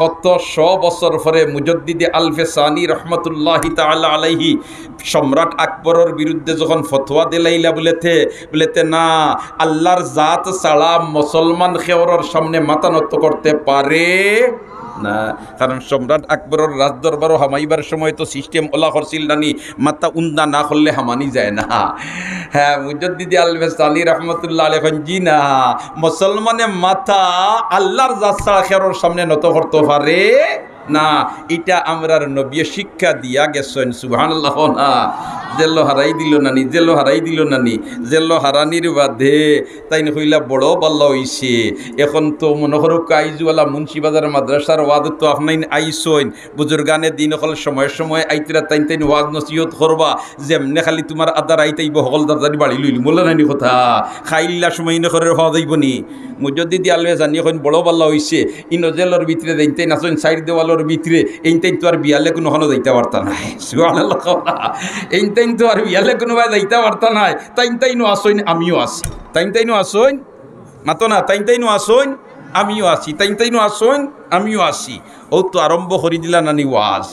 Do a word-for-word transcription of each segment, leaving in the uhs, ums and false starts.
কত শ বছর পরে মুজদ্দিদে আলফে সানি রহমতুল্লাহি তাআলা আলাইহি সম্রাট আকবরর বিরুদ্ধে যখন ফতোয়া দিলাইলা, বুলেতে, বুলেতে না, আল্লাহর জাত ছাড়া মুসলমান কেউরর সামনে মাথা নত করতে পারে না। কারণ সম্রাট আকবরর রাজদরবারো হামাইবার সময় তো সিস্টেম ওলা করছিল নানি, মাথা উন্দা না করলে হামানি যায় না। হ্যাঁ, মুজদ্দিদে আলফে সানি রহমতুল্লাহ আলাইহি কইন, জি না, মুসলমানে মাথা আল্লাহর জাত ছাড়া কেউরর সামনে নত করতে পারে না। ইটা আমরার নবীয়ে শিক্ষা দিয়া গেছইন। সুবহানাল্লাহ না? জেলো হারাই দিল নানি, জেলো হারাই দিল নানি, জেলো হারানির বাদে তাইন কইলা, বড় ভালা অইছে। এখন তো মনো করো কাইজুয়ালা মুন্সিবাজার মাদ্রাসার ওয়াজ তো আপনাইন আইছইন, বুজুর্গানে দিন অকল সময় সময় আইতরা, তাইন তাইন ওয়াজ নসিহত করবা, যেমনে খালি তুমার আদার আইত আইব, হকল তাড়াতাড়ি বাড়ি লইল, বলে নানি কথা, খাইল্লা সময় ইনো করে হওয়া যাইব নি? মুজদ্দিদে আলফে সানি কইন, বড় ভালা অইছে, ইনো জেলর ভিতরে যেইন তাইন আছইন, সাইড দেওয়ালর ভিতরে, এইন তাইন তো আর বিয়ালে কুনুখানো যাইতা পারতা নায়। সুবহানাল্লাহ। এইন তাইন তো আর বিয়ালে কুনুবায় যাইতা পারতা নায়। তাইন তাইনও আছইন, আমিও আছি। তাইন তাইনও আছইন, মাতো না, তাইন তাইনও আছইন, আমিও আছি। তাইন তাইনও আছইন, আমিও আছি। অউ তো আরম্ভ করি দিলা নানি ওয়াজ,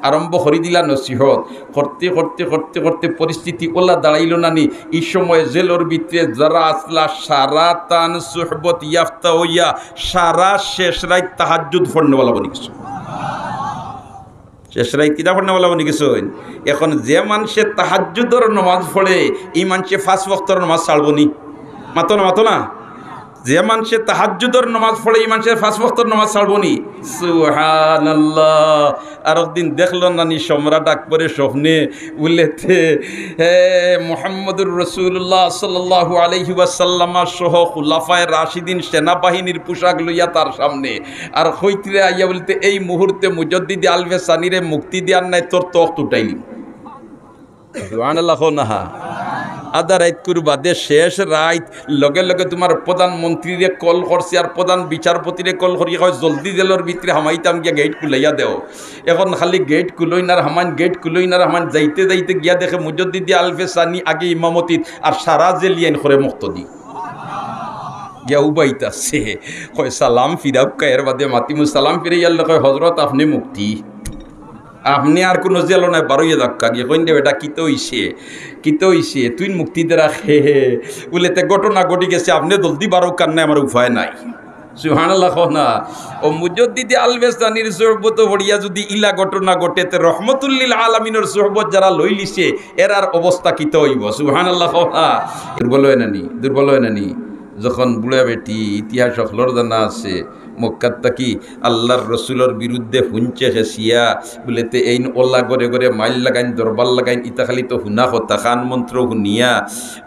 আরম্ভ করি দিলা নসিহত। করতে, করতে, করতে, করতে পরিস্থিতি ওলা দাঁড়াইল নানি। ই সময় জেলর ভিতরে যারা আছলা, সারা তান সুহবত ইয়াফতা অইয়া সারা শেষ রাইত তাহাজ্জুদ পড়নেওয়ালা বনি গেছে। শেষ রাইত কিতা পড়নেওয়ালা বনি গেছে? এখন যে মানষে তাহাজ্জুদর নমাজ পড়ে, ই মানষে পাঁচ ওয়াক্তর নমাজ ছাড়বো নি? মাতো না, মাতো না। যে মানষে তাহাজ্জুদর নমাজ পড়ে, ই মানষে পাঁচ ওয়াক্তর নমাজ ছাড়বো নি? সুবহানাল্লাহ। আর একদিন দেখলো নানি সম্রাট আকবরে স্বপ্নে, বুলেতে, হে, মুহাম্মদুর রাসূলুল্লাহ সাল্লাল্লাহু আলাইহি ওয়াসাল্লাম সহ খুলাফায়ে রাশিদিন সেনাবাহিনীর পোশাক লইয়া তার সামনে। আর কইতরে আইয়া বুলেতে, এই মুহূর্তে মুজদ্দিদে আলফে সানিরে মুক্তি দেওয়ার নাই, তোর তখত উঠাইলিমু। সুবহানাল্লাহ কও না। আধা রাইত কুর বাদে শেষ রাইত লগে লগে তুমার প্রধানমন্ত্রীরে কল করছে আর প্রধান বিচারপতিরে কল করিয়া কয়, জলদি জেলর ভিতরে হামাইতাম গিয়া গেইট খুলাইয়া দেও। এখন খালি গেইট খুলইন আর হামাইন, গেইট খুলইন আর হামাইন, যাইতে যাইতে গিয়া দেখে মুজদ্দিদে আলফে সানি আগে ইমামতিত আর সারা জেলিয়াইন করে মুক্তদি। গিয়া উবাইতাছে, কয়, সালাম ফিরাউক্কা, এর বাদে মাতিমু। সালাম ফিরাইয়ার লগে কয়, হজরত, আপনে মুক্তি। আপনে আর কুনু জেলো নাই, বারইয়া যাউক্কা। গিয়া কইন দে, বেটা, কিতা অইছে? কিতা অইছে? তুইন মুক্তি দেরা হে হে। বুলেতে ঘটনা ঘটি গেছে, আপনে জলদি বারউক্কা, আর নাই আমার উপায় নাই। সুবহানাল্লাহ কও না। অউ মুজদ্দিদে আলফে সানির সোহবতো পড়িয়া যুদি ইলা ঘটনা ঘটে, তে রহমতুল্লিল আলামিনর সোহবত যারা লইলিছে, এরার অবস্থা কিতা অইবো? সুবহানাল্লাহ কও না। দুর্বল অয় না নি? দুর্বল অয় না নি? যখন বুড়া বেটি, ইতিহাস অকলর জানা আছে, মক্কাত থাকি আল্লার রসুলর বিরুদ্ধে হুনছে হেসিয়া, বুলেতে এইন ওলা ঘরে ঘরে মাইল লাগাইন, দরবার লাগাইন, ইতা খালি তো হুনা কথা, কান মন্ত্র হুনিয়া,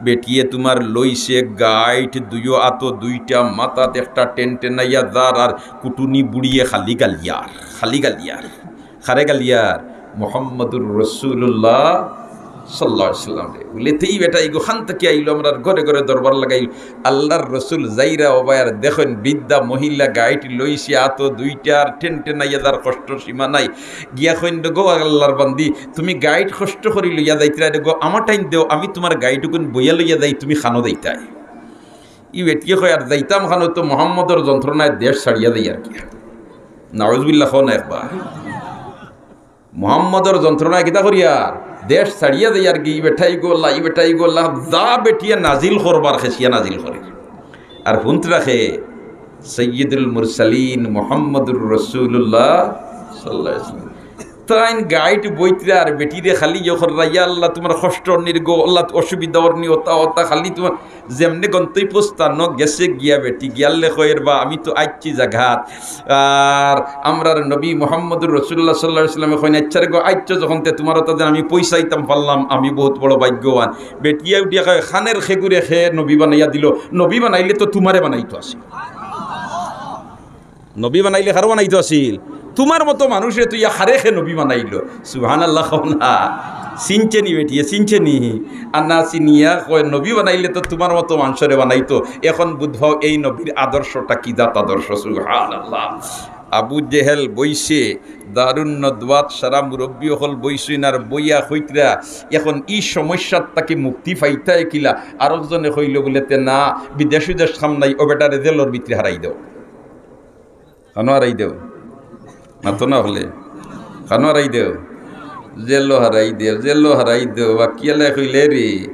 বেটিয়ে তুমার লইছে গাইট, দুইও আতো দুইটা, মাথাত একটা টেনটেনাইয়া যার, আর কুটুনি বুড়িয়ে খালি গালিয়ার, খালি গালিয়ার। কারে গালিয়ার? মুহাম্মাদুর রাসূলুল্লাহ সাল্লাল্লাহু আলাইহি ওয়াসাল্লামরে। বুলেতে ই বেটা ইগু খান থাকি আইলো, আমরার ঘরে ঘরে দরবার লাগাইল। আল্লার রসুল যাইরা ওবায় আর দেখইন, বৃদ্ধা মহিলা গাইট লইছে, আতো দুইটা আর টেনটেনাইয়া যার, কষ্টর সীমা নাই। গিয়া কইন, গো আল্লার বান্দি, তুমি গাইট কষ্ট করি লইয়া যাইতরায় গো, আমার টাইম দেও, আমি তুমার গাইট অগুন বইয়া লইয়া যাই, তুমি খানো যাইতায়। ই বেটিয়ে কয়, আর যাইতাম খানো তো মুহাম্মদর যন্ত্রণায় দেশ ছাড়িয়া যাইয়ার গি। নাউজুবিল্লাহ কও না একবার। মুহাম্মদর যন্ত্রণায় কিতা করিয়ার? দেশ ছাড়িয়া যাইয়ার গি। ই বেটা ইগু আল্লা, ই বেটা ইগু আল্লা, যা বেটিয়ে নাজিল করবার খেসিয়া নাজিল করে। আর হুনতরা কে? সাইয়্যিদুল মুরসালিন মুহাম্মাদুর রাসূলুল্লাহ সাল্লাল্লাহু আলাইহি ওয়াসাল্লাম। তাইন গাইট বইতরা আর বেটিরে খালি ইয়ে কররা, ইয়া আল্লা, তুমার কষ্ট অর নি গো, আল্লা, অসুবিধা অর নি, অতা, অতা, খালি তুমার যেমনে গন্তব্য স্থানো গেছে গিয়া বেটি গিয়ালে কয়ের বা, আমি তো আইছি জাগাত। আর আমরার নবী মুহাম্মদুর রাসূলুল্লাহ সাল্লাল্লাহু আলাইহি ওয়াসাল্লামে কইন, আচ্ছা রে গো, আইছো যখন তে তুমার অতা যেন আমি পৌঁছাইতাম পারলাম, আমি বহুত বড় ভাগ্যবান। বেটিয়ে উঠিয়া কয়, কানের খেগুরে কে নবী বানাইয়া দিল, নবী বানাইলে তো তুমারে বানাইতো আছিল। নবী বানাইলে কারে বানাইতো আছিল? তুমার মতো মানুষরে তুইয়া কারে কে নবী বানাইলো। সুবহানাল্লাহ কও না। চিনছে নি বেটিয়ে, চিনছে নি? আর না চিনিয়া কয়, নবী বানাইলে তো তুমার মতো মানষরে বানাইতো। এখন বুঝ পাও এই নবীর আদর্শটা কি জাত আদর্শ। সুবহানাল্লাহ। আবু জেহেল বইছে, দারুন নদওয়াত সারা মুরব্বি অকল বইছইন আর বইয়া কইতরা, এখন ই সমস্যার থাকি মুক্তি পাইতায় কিলা? আরকজনে কইলো বুলেতে না, বিদেশ উদেশ কাম নাই, ও বেটারে জেলর ভিতরে হারাই দেও। কানো হারাই দেও? মাতো না অকলে। কানো হারাই দেও, জেলো হারাই দেও, জেলো হারাই দেও। বাকিয়ালে কইলে, "রে,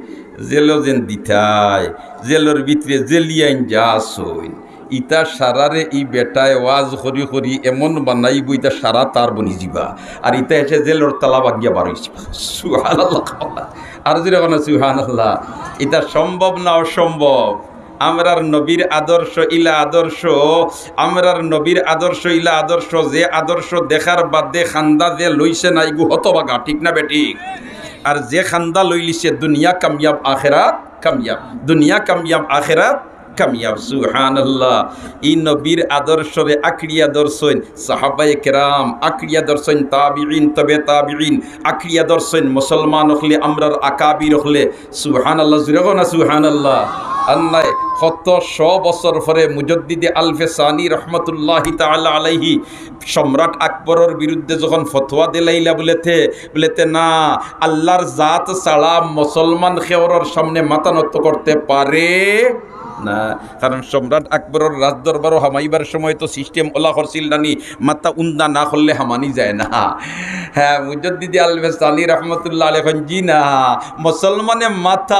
জেলো যেন দিতায়, জেলর ভিতরে জেলিয়াইন যা আছইন, ইতা সারারে ই বেটায় ওয়াজ করি করি এমন বানাইবো, ইতা সারা তার বনি যিবা, আর ইতা এসে জেলর তালা ভাঙ্গিয়া বার অইযিবা।" সুবহানাল্লাহ। আর জোরে কও না সুবহানাল্লাহ। ইতা সম্ভব না অসম্ভব? আমরার নবীর আদর্শ ইলা আদর্শ, আমরার নবীর আদর্শ ইলা আদর্শ, যে আদর্শ দেখার বাদে খান্দা যে লইছে না, ইগু হতভাগা, ঠিক না বেঠিক? আর যে খান্দা লইলিছে, দুনিয়া কামিয়াব, আখেরাত কামিয়াব, দুনিয়া কামিয়াব, আখেরাত কামিয়াব। সুবহানাল্লাহ। ই নবীর আদর্শরে আঁকড়িয়া ধরছইন সাহাবায়ে কেরাম, আঁকড়িয়া ধরছইন তাবিঈন, তবে তাবিঈন, আঁকড়িয়া ধরছইন মুসলমান অকলে, আমরার আকাবির অকলে। সুবহানাল্লাহ, জোরে কও না সুবহানাল্লাহ। আর নায়, কত শ বছর পরে মুজদ্দিদে আলফে সানি রহমতুল্লাহি তাআলা আলাইহি সম্রাট আকবরর বিরুদ্ধে যখন ফতোয়া দিলাইলা, বুলেতে, বুলেতে, "না, আল্লাহর জাত ছাড়া মুসলমান কেউরর সামনে মাথা নত করতে পারে না।" কারণ সম্রাট আকবরর রাজদরবারো হামাইবার সময় তো সিস্টেম ওলা করছিল নানি, মাথা উন্দা না করলে হামানি যায় না। হ্যাঁ, মুজদ্দিদে আলফে সানি রহমতুল্লাহ আলাইহি কইন, "জি না, মুসলমানে মাথা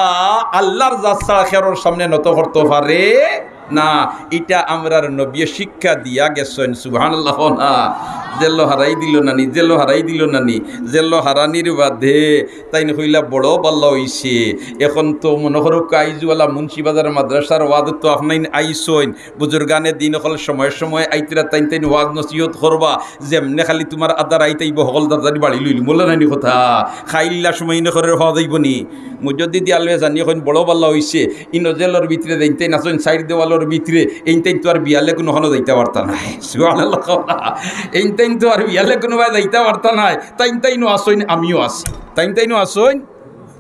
আল্লাহর জাত ছাড়া কেউরর সামনে নত করতে পারে না।" ইটা আমরার নবীয়ে শিক্ষা দিয়া গেছইন। সুবহানাল্লাহ কও না। জেলো হারাই দিলো নানি, জেলো হারাই দিলো নানি। জেলো হারানির বাদে তাইন কইলা, "বড় ভালা অইছে।" এখন তো মনো করো, কাইজুয়ালা মুন্সিবাজার মাদ্রাসার ওয়াজ তো আপনাইন আইছইন, বুজুর্গানে দিন অকল সময় সময় আইতরা, তাইন তাইন ওয়াজ নসিহত করবা, যেমনে খালি তুমার আধা রাইত আইবো, হকল তাড়াতাড়ি বাড়ি লইলি, মোল্লা নানি কথা, খাইল্লা সময় ইনো করে হওয়া যাইবো নি? মুজদ্দিদি আলফে সানি কইন, "বড় ভালা অইছে।" ইনো জেলর ভিতরে যেইন তাইন আছইন, চাইর দেওয়ালর ভিতরে, এইন তাইন তো আর বিয়ালে কুনুখানো যাইতা পারতা নায়। সুবহানাল্লাহ কও না। এইন তাইন তো আর বিয়ালে কুনুবায় যাইতা পারতা নায়। তাইন তাইনও আছইন, আমিও আছি। তাইন তাইনও আছইন,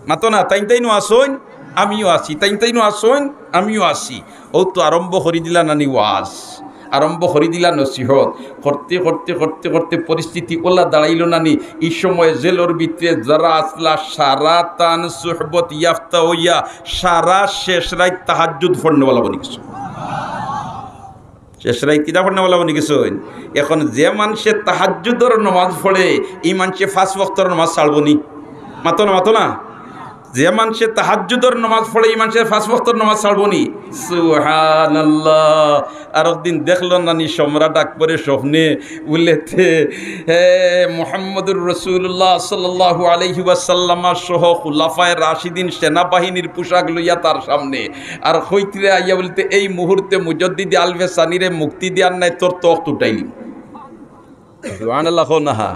মাতো না, তাইন তাইনও আছইন, আমিও আছি। তাইন তাইনও আছইন, আমিও আছি। অউ তো আরম্ভ করি দিলা নানি ওয়াজ, আরম্ভ করি দিলা নসিহত। করতে, করতে, করতে, করতে পরিস্থিতি ওলা দাঁড়াইলো নানি। ই সময় জেলর ভিতরে যারা আছলা, সারা তান সুহবত ইয়াফতা অইয়া সারা শেষ রাইত তাহাজ্জুদ পড়নেওয়ালা বনি গেছে। শেষ রাইত কিতা পড়নেওয়ালা বনি গেছইন? এখন যে মানষে তাহাজ্জুদর নমাজ পড়ে, ই মানষে পাঁচ ওয়াক্তর নমাজ ছাড়বো নি? মাতো না, মাতো না। যে মানষে তাহাজ্জুদর নমাজ পড়ে, ই মানষে পাঁচ ওয়াক্তর নমাজ ছাড়বো নি? সুবহানাল্লাহ। আরক দিন দেখলো নানি সম্রাট আকবরে স্বপ্নে, বুলেতে, হে, মুহাম্মদুর রাসূলুল্লাহ সাল্লাল্লাহু আলাইহি ওয়াসাল্লাম সহ খুলাফায়ে রাশিদিন সেনাবাহিনীর পোশাক লইয়া তার সামনে, আর কইতরে আইয়া বুলেতে, "এই মুহূর্তে মুজদ্দিদে আলফে সানিরে মুক্তি দেওয়ার নাই, তোর তখত উঠাইলিমু।" সুবহানাল্লাহ কও না।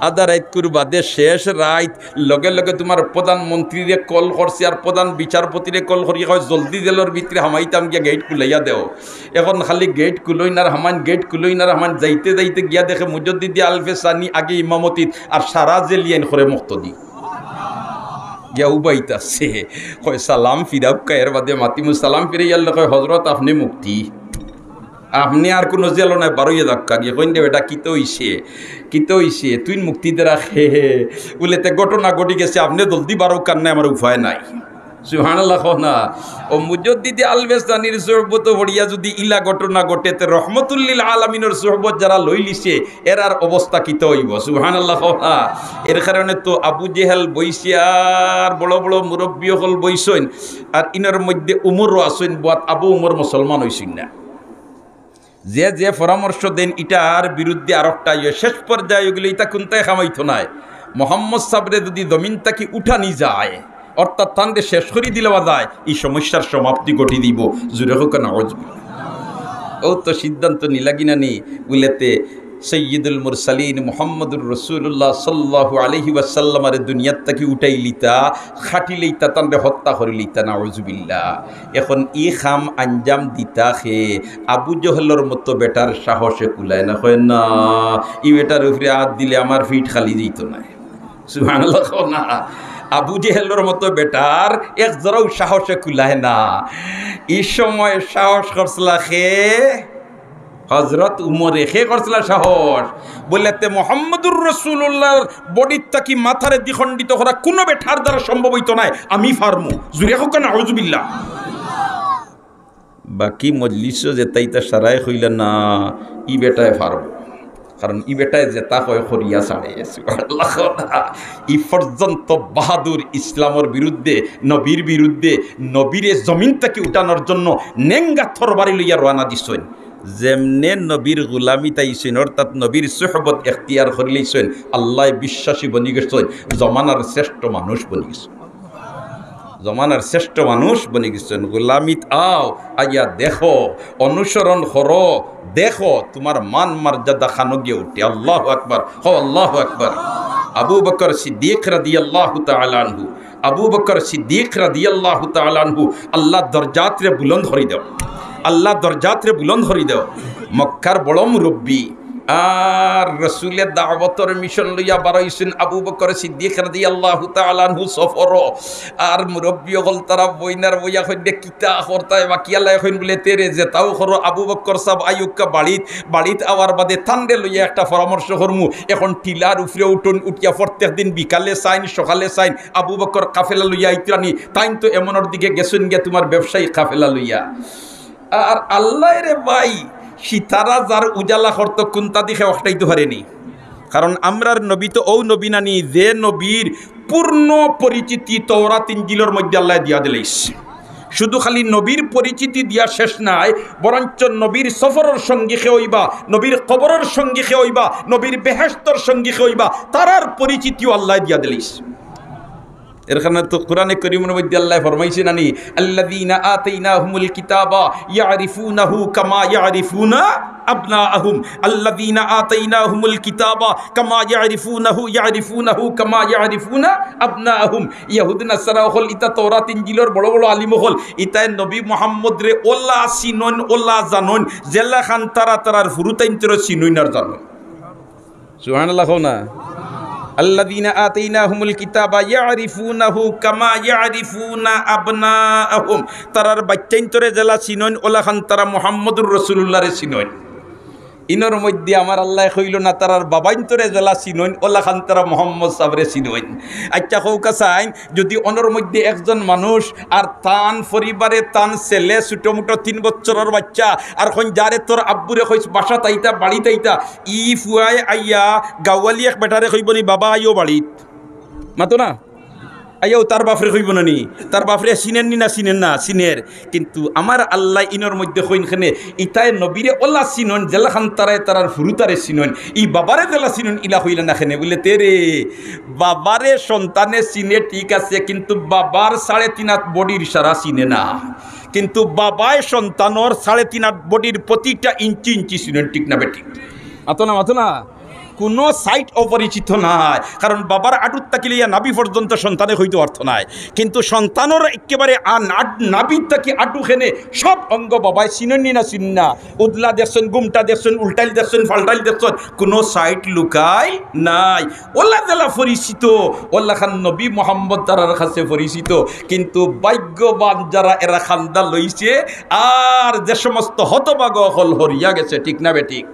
আধা রাইতকুর বাদে শেষ রাইত, লগে লগে তুমার প্রধানমন্ত্রীরে কল করছে আর প্রধান বিচারপতিরে কল করি কয়, "জলদি জেলর ভিতরে হামাইতাম গিয়া গেইট খুলাইয়া দেও।" এখন খালি গেইট খুলইন আর হামান, গেইট খুলইন আর হামান, যাইতে যাইতে গিয়া দেখে মুজদ্দিদে আলফে সানি আগে ইমামতিত আর সারা জেলিয়াইন করে মুক্তদি। গিয়া উবাইতাছে, কয়, "সালাম ফিরাউক্কা, এর বাদে মাতিমু।" সালাম ফিরাইয়ারলে কয়, "হজরত, আপনে মুক্তি, আপনে আর কুনু জেলো নায়, বারইয়া যাউক্কা।" গিয়া কইন, "দে বেটা, কিতা অইছে, কিতা অইছে? তুইন মুক্তি দেরা কে?" বুলেতে, "ঘটনা ঘটি গেছে, আপনে জলদি বারউক্কা, নায় আমার উপায় নাই।" সুবহানাল্লাহ কও না। অউ মুজদ্দিদে আলফে সানির সুহবতো পড়িয়া যুদি ইলা ঘটনা ঘটে, তে রহমতুল্লিল আলামিনর সুহবত যারা লইলিছে, এরার অবস্থা কিতা অইবো? সুবহানাল্লাহ কও না। এর কারণে তো আবু জেহেল বইছে আর বড় বড় মুরব্বি অকল বইছইন, আর ইনর মধ্যে উমরও আছইন, বওয়াত আবু উমর মুসলমান অইছইন না। যে যে পরামর্শ দেইন, ইটার বিরুদ্ধে আরকটা অয়। শেষ পর্যায়ে অইগেলে ইতা কুন্তায় কাম অইতো নায়। মোহাম্মদ সাবরে যুদি জমিন থাকি উঠানি যায়, অর্থাৎ তানরে শেষ করি দিলাওয়া যায়, ই সমস্যার সমাপ্তি ঘটি দিবো। জুরে কউক্কা নাউজুবিল্লাহ। অউ তো সিদ্ধান্ত নিলাগি না নি, বুলেতে সৈয়দুল মুরসালিন মুহাম্মদুর রাসূলুল্লাহ সাল্লাল্লাহু আলাইহি ওয়াসাল্লামরে দুনিয়ার থাকি উঠাইলিতা, কাটিলিতা, তানরে হত্যা করিলিতা, নাউজুবিল্লাহ। এখন ই কাম আঞ্জাম দিতা কে? আবু জেহেলর মতো বেটার সাহসে কুলায় না, কয় না, ই বেটার উপরে আত দিলে আমার পিঠ খালি যাইতো নায়। সুবহানাল্লাহ কও না। আবু জেহেলর মতো বেটার এক জরাও সাহসে কুলায় না। ই সময় সাহস করছলা কে? হজরত উমরে। কে করছলা সাহস? বুলেতে, "মোহাম্মদুর রাসূলুল্লাহর বডির থাকি মাথারে দ্বিখণ্ডিত করা কুনু বেটার দ্বারা সম্ভব অইতো নায়, আমি পারমু।" জুরে কউক্কা নাউজুবিল্লাহ। বাকি মজলিসো যেতা ইতা সারায় কইলা, "না, ই বেটায় পারবো।" কারণ ই বেটায় যেতা কয় করিয়া ছাড়ে। সুবহানাল্লাহ। ই পর্যন্ত বাহাদুর ইসলামর বিরুদ্ধে, নবীর বিরুদ্ধে, নবীরে জমিন থাকি উঠানোর জন্য নেঙ্গা তরবারি লইয়া রওয়ানা দিছইন। যেমনে নবীর গুলামিত আইছইন, অর্থাৎ নবীর সুহবত এখতিয়ার করিলাইছইন, আল্লায় বিশ্বাসী বনি গেছইন, জমানার শ্রেষ্ঠ মানুষ বনি গেছইন। জমানার শ্রেষ্ঠ মানুষ বনি গেছইন। গুলামিত আও, আইয়া দেখো, অনুসরণ করো, দেখো তুমার মান মর্যাদা খানো গিয়া উঠে। আল্লাহু আকবার, হো আল্লাহু আকবার। আবু বকর সিদ্দিক রাদিয়াল্লাহু তাআলা আনহু, আবু বকর সিদ্দিক রাদিয়াল্লাহু তাআলা আনহু, আল্লাহ দরজাতরে বুলন্দ করি দেও, আল্লাহ দরজাতরে বুলন্দ করি দেও। মক্কার বড় মুরব্বী, আর রসুলে দাওয়াতর মিশন লইয়া বারইছইন আবু বকর সিদ্দিক রাদিয়াল্লাহু তাআলা আনহু সফরো। আর মুরব্বী অকল তারা বইনার বইয়া কইন, "কিতা করতায় বাকি আল্লাহ?" কইন বুলে, "তেরে যেতাও করো, আবু বকর সাব আইউক্কা বাড়িত, বাড়িত আওয়ার বাদে তানরে লইয়া একটা পরামর্শ করমু। এখন টিলার উপরে উঠইন, উঠিয়া প্রত্যেক দিন বিকালে চাইন, সকালে চাইন, আবু বকর কাফেলা লইয়া আইতরানি, তাইন তো এমনর দিকে গেছইন গিয়া তুমার ব্যবসায়ী কাফেলা লইয়া।" আর আল্লায় রে ভাই, সিতারা যার উজালা করতো কুন্তা দি কেউ আটকাইতো পারেনি। কারণ আমরার নবী তো অউ নবী নানি, যে নবীর পূর্ণ পরিচিতি তওরাত ইঞ্জিলর মধ্যে আল্লায় দিয়া দিলাইছে। শুধু খালি নবীর পরিচিতি দিয়া শেষ নায়, বরঞ্চ নবীর সফরর সঙ্গী কে অইবা, নবীর কবরর সঙ্গী কে অইবা, নবীর বেহেশতর সঙ্গী কে অইবা, তারার পরিচিতিও আল্লায় দিয়া দিলাইছে। এর কারণে তো কোরআনে করিমর মধ্যে আল্লায় ফরমাইছইন নানি, "আল্লাযীনা আতাইনাহুমুল কিতাবা ইয়ারিফুনাহু কামা ইয়ারিফুনা আবনাআহুম। আল্লাযীনা আতাইনাহুমুল কিতাবা কামা ইয়ারিফুনাহু, ইয়ারিফুনাহু কামা ইয়ারিফুনা আবনাআহুম।" ইয়াহুদ নাসারা অকল, ইতা তওরাত ইঞ্জিলর বড় বড় আলিম অকল, ইতায় নবী মুহাম্মদরে অলা চিনইন, অলা জানইন, যেলাখান তারা তারার ফুরুতাইন্তরে চিনইন আর জানইন। সুবহানাল্লাহ কও না। আল্লাযীনা আতাইনাহুমুল কিতাবা ইয়ারিফুনাহু কামা ইয়ারিফুনা আবনাআহুম। তারার বাইচ্চাইন্তরে যেলা চিনইন, অলাখান তারা মুহাম্মদুর রাসূলুল্লাহরে চিনইন। ইনর মধ্যে আমার আল্লায় কইলো না, তারার বাবাইন্তরে যেলা চিনইন, অলাখান তারা মুহাম্মদ সাবরে চিনইন। আচ্ছা, কউক্কা চাইন, যুদি অনর মধ্যে একজন মানুষ আর তান পরিবারে তান ছেলে ছোট-মুটো তিন বছরর বাইচ্চা, আর কইন, "যারে তোর আব্বুরে কইস বাসাত আইতা, বাড়িত আইতা", ই ফুয়ায় আইয়া গাওয়ালি এক বেটারে কইবো নি, "বাবা, আইও বাড়িত।" মাতো না? আইয়াও তার বাফরে কইবো না নি? তার বাফরে চিনের নি না চিনের না? চিনের। কিন্তু আমার আল্লায় ইনর মধ্যে কইন কেনে, ইতায় নবীরে অলা চিনইন, যেলাখান তারায় তারার ফুরুতারে চিনইন, ই বাবারে যেলা চিনইন, ইলা কইলা না কেনে? বুলে, "তেরে, বাবারে সন্তানে চিনে ঠিক আছে, কিন্তু বাবার সাড়ে তিন আত বডির সারা চিনে না।" কিন্তু বাবায় সন্তানর সাড়ে তিন আত বডির প্রতিটা ইঞ্চি ইঞ্চি চিনইন, ঠিক না বেঠিক? মাতো না, মাতো না। কুনু সাইড অপরিচিত নায়, কারণ বাবার আটুত থাকি লইয়া নাভি পর্যন্ত সন্তানে কইতো পারতো নায়, কিন্তু সন্তানর একেবারে আ-, নাট-, নাভিত থাকি আটু কেনে সব অঙ্গ বাবায় চিনইন নি না চিনইন না? উদলা দেখছইন, গুমটা দেখছইন, উল্টাইল দেখছইন, ফাল্টাইল দেখছইন, কুনু সাইড লুকাইল নাই। অলা যেলা পরিচিত, অলাখান নবী মুহাম্মদ তারার কাছে পরিচিত, কিন্তু ভাগ্যবান যারা এরা কান্দা লইছে, আর যে সমস্ত হতভাগা অকল হরিয়া গেছে, ঠিক না বেঠিক?